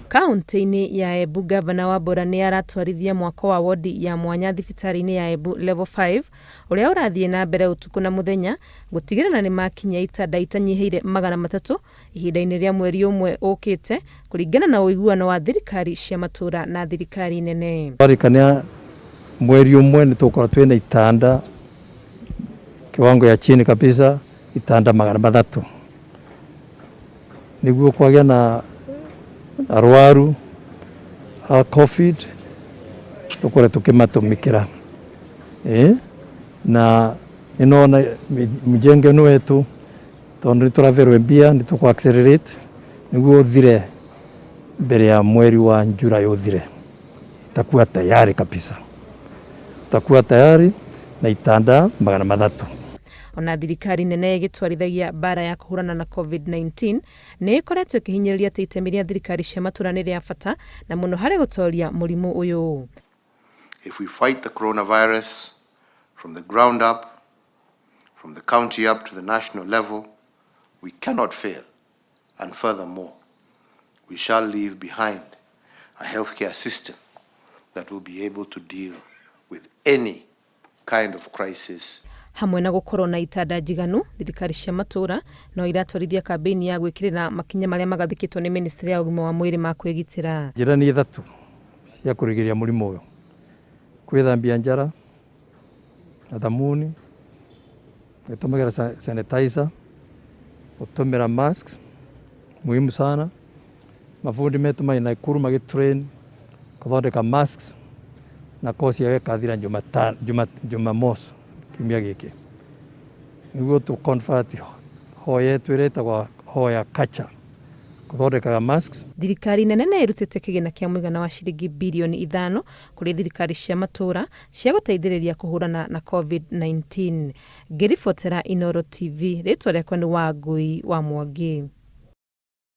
Kaunti-inĩ ya Embu, Ngavana Wambora nĩ aratwarithia mwako wa wodi ya mwanya thibitarĩ-inĩ ya Embu Level 5 ũrĩa ũrathiĩ na mbere ũtukũ na mũthenya gũtigĩrĩra nĩ makinyia itanda itanyihĩire 300 ihinda-inĩ rĩa mweri ũmwe ũkĩte kũringana na ũiguano wa thirikari cia matũũra na thirikari nene. Twarĩkania mweri ũmwe nĩ tũgũkorwo twĩna itanda kiwango ya chini kabisa itanda 300 nĩguo kwagĩa na arwaru a Covid tũkorwe tũkĩmatũmĩkĩra na nĩnona mjengo ĩno wetu tondũ nĩtũraberwo mbia nĩtũkũ accelerate nĩguo ũthire mbere ya mweri wa July ũthire itakuwa tayari kabisa itakuwa tayari na itanda 300. Ona thirikari nene ĩgĩtwarithagia mbara ya kũhũrana na Covid-19 nĩ ĩkoretwo ĩkĩhinyĩrĩria atĩ itemi rĩa thirikari cia matũũra nĩ rĩa bata na mũno harĩ gũtooria mũrimũ ũyũ. If we fight the coronavirus from the ground up, from the county up to the national level, we cannot fail. And furthermore, we shall leave behind a healthcare system that will be able to deal with any kind of crisis. Hamwe na gũkorwo na itanda njiganu, thirikari cia matũũra no iratwarithia kambĩini ya gwĩkĩrĩra makinya marĩa magathĩkĩtwo nĩ ministry ya ũgima wa mwĩrĩ ma kwĩgitĩra. Njĩra nĩ ithatũ cia kũrigĩrĩria mũrimũ ũyũ: kwĩthambia njara na thamuni, gũtũmĩra sanitizer, gũtũmĩra masks muhimu sana. Mabundi metu mai Nakuru magĩtrain gũthondeka masks na kosi yao ĩkathira Jumamosi kiumia gĩkĩ nĩguo tũ convert hoya yetu ĩrĩa ĩtagwo hoya culture gũthondekaga masks. Thirikari nene nĩ ĩrutĩte kĩgĩna kĩa mũigana wa ciringi birioni 5 kũrĩ thirikari cia matũũra cia gũteithĩrĩria kũhũrana na Covid-19. Ngĩribotera Inooro TV, rĩtwa rĩakwa nĩ Wangui wa Mwangi.